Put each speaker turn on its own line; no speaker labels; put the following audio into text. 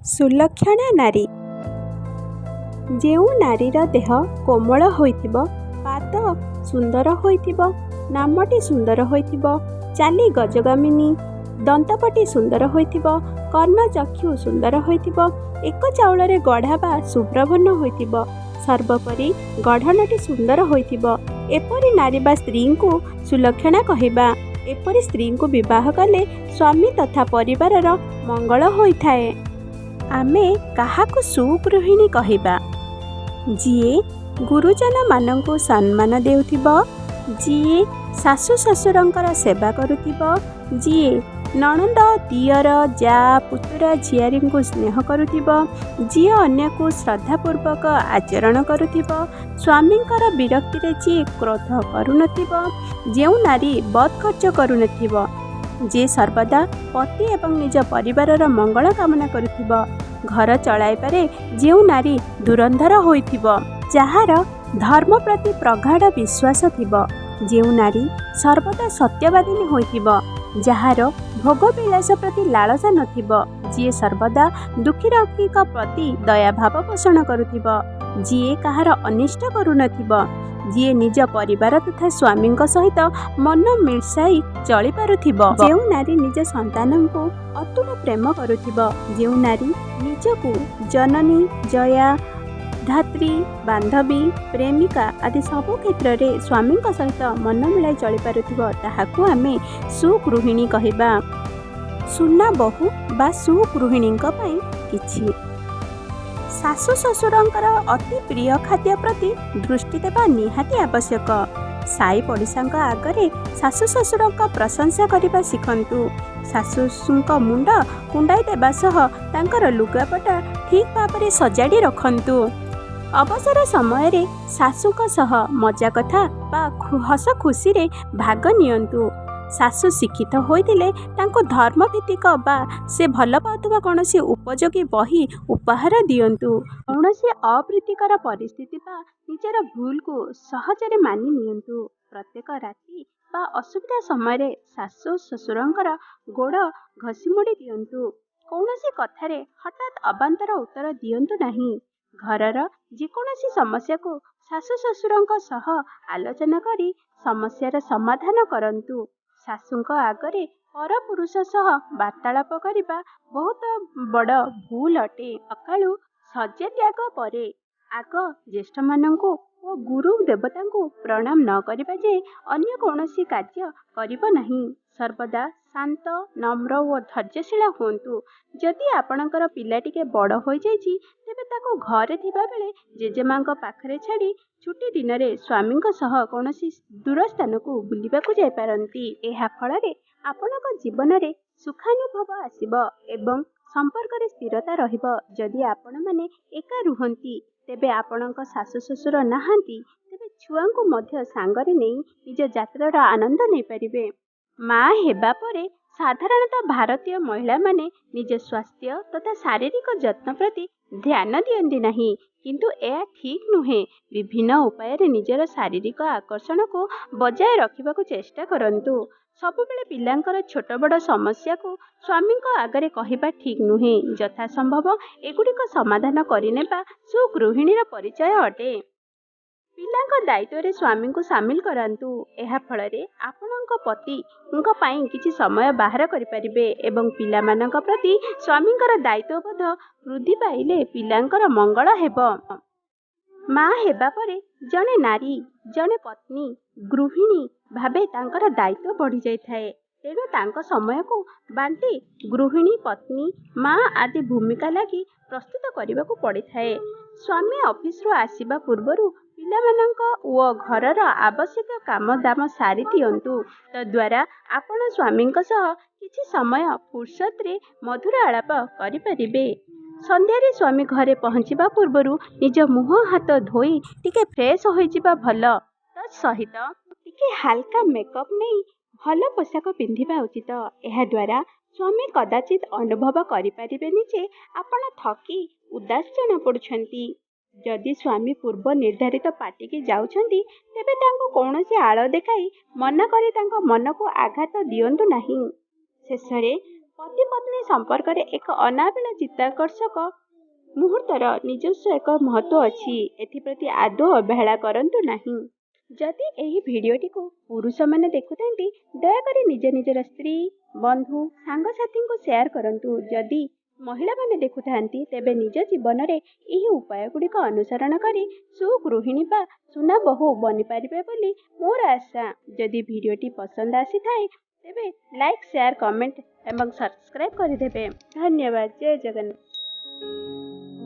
ସୁଲକ୍ଷଣା ନାରୀ। ଯେଉଁ ନାରୀର ଦେହ କୋମଳ ହୋଇଥିବ, ପାଦ ସୁନ୍ଦର ହୋଇଥିବ, ନାମଟି ସୁନ୍ଦର ହୋଇଥିବ, ଚାଲି ଗଜଗାମିନୀ, ଦନ୍ତପଟି ସୁନ୍ଦର ହୋଇଥିବ, କର୍ଣ୍ଣ ଚକ୍ଷୁ ସୁନ୍ଦର ହୋଇଥିବ, ଏକ ଚାଉଳରେ ଗଢ଼ା ବା ଶୁଭ୍ରବର୍ଣ୍ଣ ହୋଇଥିବ, ସର୍ବୋପରି ଗଢ଼ଣଟି ସୁନ୍ଦର ହୋଇଥିବ, ଏପରି ନାରୀ ବା ସ୍ତ୍ରୀଙ୍କୁ ସୁଲକ୍ଷଣା କହିବା। ଏପରି ସ୍ତ୍ରୀଙ୍କୁ ବିବାହ କଲେ ସ୍ୱାମୀ ତଥା ପରିବାରର ମଙ୍ଗଳ ହୋଇଥାଏ। ଆମେ କାହାକୁ ସୁଗୃହିଣୀ କହିବା? ଯିଏ ଗୁରୁଜନମାନଙ୍କୁ ସମ୍ମାନ ଦେଉଥିବ, ଯିଏ ଶାଶୁ ଶ୍ୱଶୁରଙ୍କର ସେବା କରୁଥିବ, ଯିଏ ନଣନ୍ଦ, ଦିଅର, ଯା, ପୁତୁରା, ଝିଆରୀଙ୍କୁ ସ୍ନେହ କରୁଥିବ, ଯିଏ ଅନ୍ୟକୁ ଶ୍ରଦ୍ଧାପୂର୍ବକ ଆଚରଣ କରୁଥିବ, ସ୍ୱାମୀଙ୍କର ବିରକ୍ତିରେ ଯିଏ କ୍ରୋଧ କରୁନଥିବ, ଯେଉଁ ନାରୀ ବଦ୍ ଖର୍ଚ୍ଚ କରୁନଥିବ, ଯିଏ ସର୍ବଦା ପତି ଏବଂ ନିଜ ପରିବାରର ମଙ୍ଗଳ କାମନା କରୁଥିବ, ଘର ଚଳାଇବାରେ ଯେଉଁ ନାରୀ ଧୁରନ୍ଧର ହୋଇଥିବ, ଯାହାର ଧର୍ମ ପ୍ରତି ପ୍ରଗାଢ଼ ବିଶ୍ୱାସ ଥିବ, ଯେଉଁ ନାରୀ ସର୍ବଦା ସତ୍ୟବାଦିନୀ ହୋଇଥିବ, ଯାହାର ଭୋଗବିଳାସ ପ୍ରତି ଲାଳସା ନଥିବ, ଯିଏ ସର୍ବଦା ଦୁଃଖୀରଙ୍କୀଙ୍କ ପ୍ରତି ଦୟାଭାବ ପୋଷଣ କରୁଥିବ, ଯିଏ କାହାର ଅନିଷ୍ଟ କରୁନଥିବ, ଯିଏ ନିଜ ପରିବାର ତଥା ସ୍ୱାମୀଙ୍କ ସହିତ ମନ ମିଶାଇ ଚଳିପାରୁଥିବ, ଯେଉଁ ନାରୀ ନିଜ ସନ୍ତାନଙ୍କୁ ଅତୁଟ ପ୍ରେମ କରୁଥିବ, ଯେଉଁ ନାରୀ ନିଜକୁ ଜନନୀ, ଜୟା, ଧାତ୍ରୀ, ବାନ୍ଧବୀ, ପ୍ରେମିକା ଆଦି ସବୁ କ୍ଷେତ୍ରରେ ସ୍ୱାମୀଙ୍କ ସହିତ ମନ ମିଳାଇ ଚଳିପାରୁଥିବ, ତାହାକୁ ଆମେ ସୁଗୃହିଣୀ କହିବା। ସୁନା ବୋହୂ ବା ସୁଗୃହିଣୀଙ୍କ ପାଇଁ କିଛି ଶାଶୁ ଶ୍ୱଶୁରଙ୍କର ଅତି ପ୍ରିୟ ଖାଦ୍ୟ ପ୍ରତି ଦୃଷ୍ଟି ଦେବା ନିହାତି ଆବଶ୍ୟକ। ସାଇ ପଡ଼ିଶାଙ୍କ ଆଗରେ ଶାଶୁ ଶ୍ୱଶୁରଙ୍କ ପ୍ରଶଂସା କରିବା ଶିଖନ୍ତୁ। ଶାଶୁଙ୍କ ମୁଣ୍ଡ କୁଣ୍ଡାଇ ଦେବା ସହ ତାଙ୍କର ଲୁଗାପଟା ଠିକ୍ ଭାବରେ ସଜାଡ଼ି ରଖନ୍ତୁ। ଅବସର ସମୟରେ ଶାଶୁଙ୍କ ସହ ମଜା କଥା ବା ହସ ଖୁସିରେ ଭାଗ ନିଅନ୍ତୁ। ଶାଶୁ ଶିକ୍ଷିତ ହୋଇଥିଲେ ତାଙ୍କୁ ଧର୍ମଭିତ୍ତିକ ବା ସେ ଭଲ ପାଉଥିବା କୌଣସି ଉପଯୋଗୀ ବହି ଉପହାର ଦିଅନ୍ତୁ। କୌଣସି ଅପ୍ରୀତିକର ପରିସ୍ଥିତି ବା ନିଜର ଭୁଲକୁ ସହଜରେ ମାନି ନିଅନ୍ତୁ। ପ୍ରତ୍ୟେକ ରାତି ବା ଅସୁବିଧା ସମୟରେ ଶାଶୁ ଶ୍ୱଶୁରଙ୍କର ଗୋଡ଼ ଘଷିମୋଡ଼ି ଦିଅନ୍ତୁ। କୌଣସି କଥାରେ ହଠାତ୍ ଅବାନ୍ତର ଉତ୍ତର ଦିଅନ୍ତୁ ନାହିଁ। ଘରର ଯେକୌଣସି ସମସ୍ୟାକୁ ଶାଶୁ ଶ୍ୱଶୁରଙ୍କ ସହ ଆଲୋଚନା କରି ସମସ୍ୟାର ସମାଧାନ କରନ୍ତୁ। ଶାଶୁଙ୍କ ଆଗରେ ପରପୁରୁଷ ସହ ବାର୍ତ୍ତାଳାପ କରିବା ବହୁତ ବଡ଼ ଭୁଲ ଅଟେ। ସକାଳୁ ଶଯ୍ୟା ତ୍ୟାଗ ପରେ ଆଗ ଜ୍ୟେଷ୍ଠମାନଙ୍କୁ ଓ ଗୁରୁ ଦେବତାଙ୍କୁ ପ୍ରଣାମ ନ କରିବା ଯାଏ ଅନ୍ୟ କୌଣସି କାର୍ଯ୍ୟ କରିବ ନାହିଁ। ସର୍ବଦା ଶାନ୍ତ, ନମ୍ର ଓ ଧୈର୍ଯ୍ୟଶୀଳ ହୁଅନ୍ତୁ। ଯଦି ଆପଣଙ୍କର ପିଲା ଟିକେ ବଡ଼ ହୋଇଯାଇଛି, ତେବେ ତାକୁ ଘରେ ଥିବାବେଳେ ଜେଜେମାଙ୍କ ପାଖରେ ଛାଡ଼ି ଛୁଟି ଦିନରେ ସ୍ୱାମୀଙ୍କ ସହ କୌଣସି ଦୂର ସ୍ଥାନକୁ ବୁଲିବାକୁ ଯାଇପାରନ୍ତି। ଏହା ଫଳରେ ଆପଣଙ୍କ ଜୀବନରେ ସୁଖାନୁଭବ ଆସିବ ଏବଂ ସମ୍ପର୍କରେ ସ୍ଥିରତା ରହିବ। ଯଦି ଆପଣମାନେ ଏକା ରୁହନ୍ତି, ତେବେ ଆପଣଙ୍କ ଶାଶୁ ଶ୍ୱଶୁର ନାହାନ୍ତି, ତେବେ ଛୁଆଙ୍କୁ ମଧ୍ୟ ସାଙ୍ଗରେ ନେଇ ନିଜ ଯାତ୍ରାର ଆନନ୍ଦ ନେଇପାରିବେ। ମା ହେବା ପରେ ସାଧାରଣତଃ ଭାରତୀୟ ମହିଳାମାନେ ନିଜ ସ୍ୱାସ୍ଥ୍ୟ ତଥା ଶାରୀରିକ ଯତ୍ନ ପ୍ରତି ଧ୍ୟାନ ଦିଅନ୍ତି ନାହିଁ। କିନ୍ତୁ ଏହା ଠିକ୍ ନୁହେଁ। ବିଭିନ୍ନ ଉପାୟରେ ନିଜର ଶାରୀରିକ ଆକର୍ଷଣକୁ ବଜାୟ ରଖିବାକୁ ଚେଷ୍ଟା କରନ୍ତୁ। ସବୁବେଳେ ପିଲାଙ୍କର ଛୋଟ ବଡ଼ ସମସ୍ୟାକୁ ସ୍ୱାମୀଙ୍କ ଆଗରେ କହିବା ଠିକ୍ ନୁହେଁ। ଯଥାସମ୍ଭବ ଏଗୁଡ଼ିକ ସମାଧାନ କରିନେବା ସୁଗୃହିଣୀର ପରିଚୟ ଅଟେ। ପିଲାଙ୍କ ଦାୟିତ୍ୱରେ ସ୍ୱାମୀଙ୍କୁ ସାମିଲ କରାନ୍ତୁ। ଏହା ଫଳରେ ଆପଣଙ୍କ ପତିଙ୍କ ପାଇଁ କିଛି ସମୟ ବାହାର କରିପାରିବେ ଏବଂ ପିଲାମାନଙ୍କ ପ୍ରତି ସ୍ୱାମୀଙ୍କର ଦାୟିତ୍ୱବୋଧ ବୃଦ୍ଧି ପାଇଲେ ପିଲାଙ୍କର ମଙ୍ଗଳ ହେବ। ମା ହେବା ପରେ ଜଣେ ନାରୀ, ଜଣେ ପତ୍ନୀ, ଗୃହିଣୀ ଭାବେ ତାଙ୍କର ଦାୟିତ୍ୱ ବଢ଼ିଯାଇଥାଏ। ତେଣୁ ତାଙ୍କ ସମୟକୁ ବାଣ୍ଟି ଗୃହିଣୀ, ପତ୍ନୀ, ମା ଆଦି ଭୂମିକା ଲାଗି ପ୍ରସ୍ତୁତ କରିବାକୁ ପଡ଼ିଥାଏ। ସ୍ୱାମୀ ଅଫିସରୁ ଆସିବା ପୂର୍ବରୁ ପିଲାମାନଙ୍କ ଓ ଘରର ଆବଶ୍ୟକ କାମ ଦାମ ସାରି ଦିଅନ୍ତୁ। ତଦ୍ୱାରା ଆପଣ ସ୍ୱାମୀଙ୍କ ସହ କିଛି ସମୟ ଫୁରସତରେ ମଧୁର ଆଳାପ କରିପାରିବେ। ସନ୍ଧ୍ୟାରେ ସ୍ୱାମୀ ଘରେ ପହଞ୍ଚିବା ପୂର୍ବରୁ ନିଜ ମୁହଁ ହାତ ଧୋଇ ଟିକେ ଫ୍ରେଶ ହୋଇଯିବା ଭଲ। ତତ୍ ସହିତ ଟିକେ ହାଲକା ମେକଅପ୍ ନେଇ ଭଲ ପୋଷାକ ପିନ୍ଧିବା ଉଚିତ। ଏହାଦ୍ୱାରା ସ୍ୱାମୀ କଦାଚିତ ଅନୁଭବ କରିପାରିବେନି ଯେ ଆପଣ ଥକି ଉଦାସ ଜଣାପଡ଼ୁଛନ୍ତି। ଯଦି ସ୍ୱାମୀ ପୂର୍ବ ନିର୍ଦ୍ଧାରିତ ପାର୍ଟିକି ଯାଉଛନ୍ତି, ତେବେ ତାଙ୍କୁ କୌଣସି ଆଳ ଦେଖାଇ ମନା କରି ତାଙ୍କ ମନକୁ ଆଘାତ ଦିଅନ୍ତୁ ନାହିଁ। ଶେଷରେ ପତି ପତ୍ନୀ ସମ୍ପର୍କରେ ଏକ ଅନାବିଳ ଚିତ୍ତାକର୍ଷକ ମୁହୂର୍ତ୍ତର ନିଜସ୍ୱ ଏକ ମହତ୍ତ୍ୱ ଅଛି। ଏଥିପ୍ରତି ଆଦୌ ଅବହେଳା କରନ୍ତୁ ନାହିଁ। ଯଦି ଏହି ଭିଡ଼ିଓଟିକୁ ପୁରୁଷମାନେ ଦେଖୁଥାନ୍ତି, ଦୟାକରି ନିଜ ନିଜର ସ୍ତ୍ରୀ, ବନ୍ଧୁ, ସାଙ୍ଗସାଥୀଙ୍କୁ ସେୟାର କରନ୍ତୁ। ଯଦି ମହିଳାମାନେ ଦେଖୁଥାନ୍ତି, ତେବେ ନିଜ ଜୀବନରେ ଏହି ଉପାୟଗୁଡ଼ିକ ଅନୁସରଣ କରି ସୁଗୃହିଣୀ ବା ସୁନା ବୋହୂ ବନିପାରିବେ ବୋଲି ମୋର ଆଶା। ଯଦି ଭିଡ଼ିଓଟି ପସନ୍ଦ ଆସିଥାଏ, ତେବେ ଲାଇକ୍, ସେୟାର, କମେଣ୍ଟ ଏବଂ ସବସ୍କ୍ରାଇବ୍ କରିଦେବେ। ଧନ୍ୟବାଦ। ଜୟ ଜଗନ୍ନାଥ।